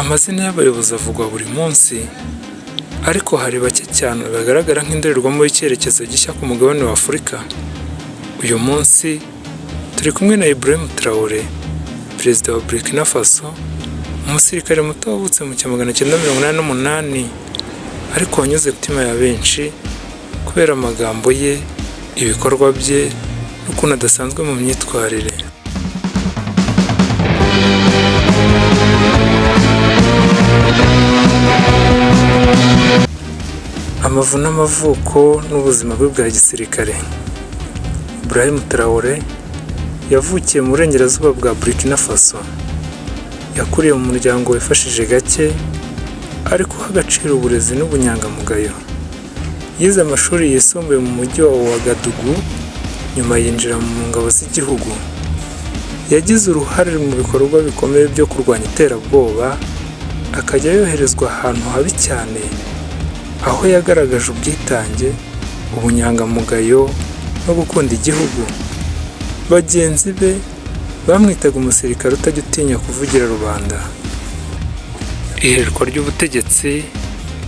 Amazina y'abayobozi avugwa buri munsi, ariko hari bake cyane bagaragara nk'indorerwamo y'icyerekezo gishya ku mugabane wa Afurika. Uyu munsi turi kumwe na Ibrahim Traoré, perezida wa Burkina Faso, umusirikare muto wavutse mu 1988, ariko wanyuze imitima ya benshi kubera amagambo ye, ibikorwa bye n'ukuntu adasanzwe mu myitwarire. Amavu n'amavuko n'ubuzima bwe bwa gisirikare. Ibrahim Traoré yavukiye mu burengerazuba bwa Burkina Faso. Yakuriye mu muryango wifashije gake, ariko uha agaciro uburezi n'ubunyangamugayo. Yize amashuri yisumbuye mu mujyi wa Ouagadougou, nyuma yinjira mu ngabo z'igihugu. Yagize uruhare mu bikorwa bikomeye byo kurwanya iterabwoba, akajya yoherezwa ahantu habi cyane, aho yagaragaje ubwitange, ubunyangamugayo no gukunda igihugu. Bagenzi be bamwitaga umusirikare utajya utinya kuvugira rubanda. Ihirikwa ry'ubutegetsi,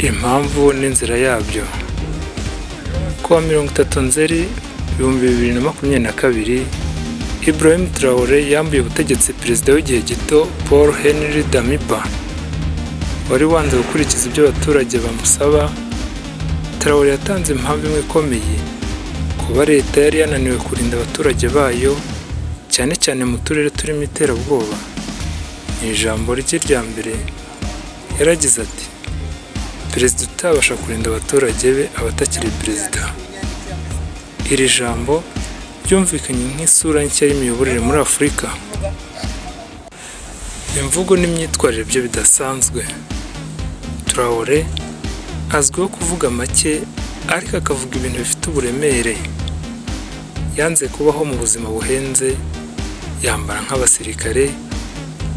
impamvu n'inzira yabyo. Ku wa 30 Nzeri 2022, Ibrahim Traoré yambuye ubutegetsi perezida w'igihe gito Paul Henri Damiba, wari wanze gukurikiza ibyo abaturage bamusaba. Traoré yatanze impamvu imwe ikomeye: kuba leta yari yananiwe kurinda abaturage bayo, cyane cyane mu turere turimo iterabwoba. Mu ijambo rye rya mbere yaragize ati: "Perezida utabasha kurinda abaturage be aba atakiri perezida." Iri jambo ryumvikanye nk'isura nshya y'imiyoborere muri Afurika. Imvugo n'imyitwarire bye bidasanzwe. Traoré azwiho kuvuga make, ariko akavuga ibintu bifite uburemere. Yanze kubaho mu buzima buhenze, yambara nk'abasirikare,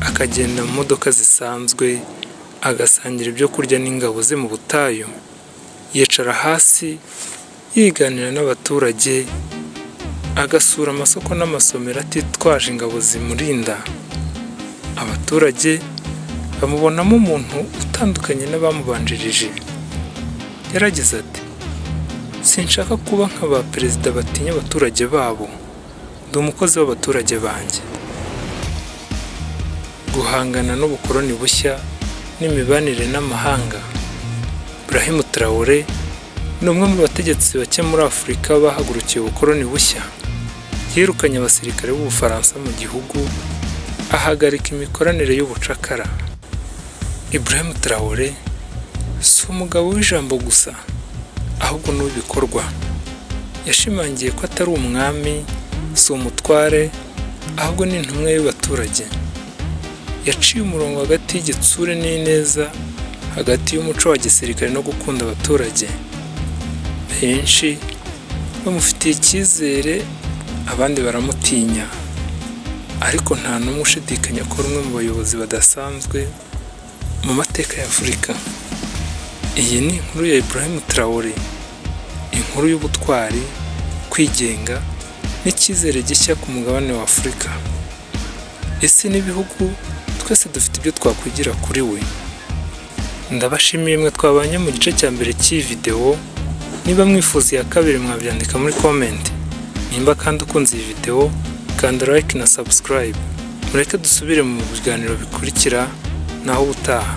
akagenda mu modoka zisanzwe, agasangira ibyo kurya n'ingabo ze mu butayu. Yicara hasi yiganira n'abaturage, agasura amasoko n'amasomero atitwaje ingabo zimurinda. Abaturage bamubonamo umuntu utandukanye n'abamubanjirije. Yaragize ati: "Sinshaka kuba nka ba perezida batinya abaturage babo, ndi umukozi w'abaturage banjye." Guhangana n'ubukoloni bushya n'imibanire n'amahanga. Ibrahim Traoré ni umwe mu bategetsi bake muri Afurika bahagurukiye ubukoloni bushya. Yirukanye abasirikare b'Ubufaransa mu gihugu, ahagarika imikoranire y'ubucakara. Ibrahim Traoré si umugabo w'ijambo gusa, ahubwo n'uw'ibikorwa. Yashimangiye ko atari umwami, si umutware, ahubwo ni intumwa y'abaturage. Yaciye umurongo hagati y'igitsure n'ineza, hagati y'umuco wa gisirikare no gukunda abaturage. Benshi bamufitiye icyizere, abandi baramutinya, ariko nta n'umwe ushidikanya ko ari umwe mu bayobozi badasanzwe mu mateka ya Afurika. Iyi ni inkuru ya Ibrahim Traoré, inkuru y'ubutwari, kwigenga n'icyizere gishya ku mugabane wa Afurika. Isi n'ibihugu twese dufite ibyo twakwigira kuri we. Ndabashimiye mwe twabanye mu gice cya mbere cy'iyi videwo. Niba mwifuza iya kabiri, mwabyandika muri comment. Nimba kandi ukunze iyi videwo, kanda like na subscribe. Mureke dusubire mu biganiro bikurikira. Naho ubutaha.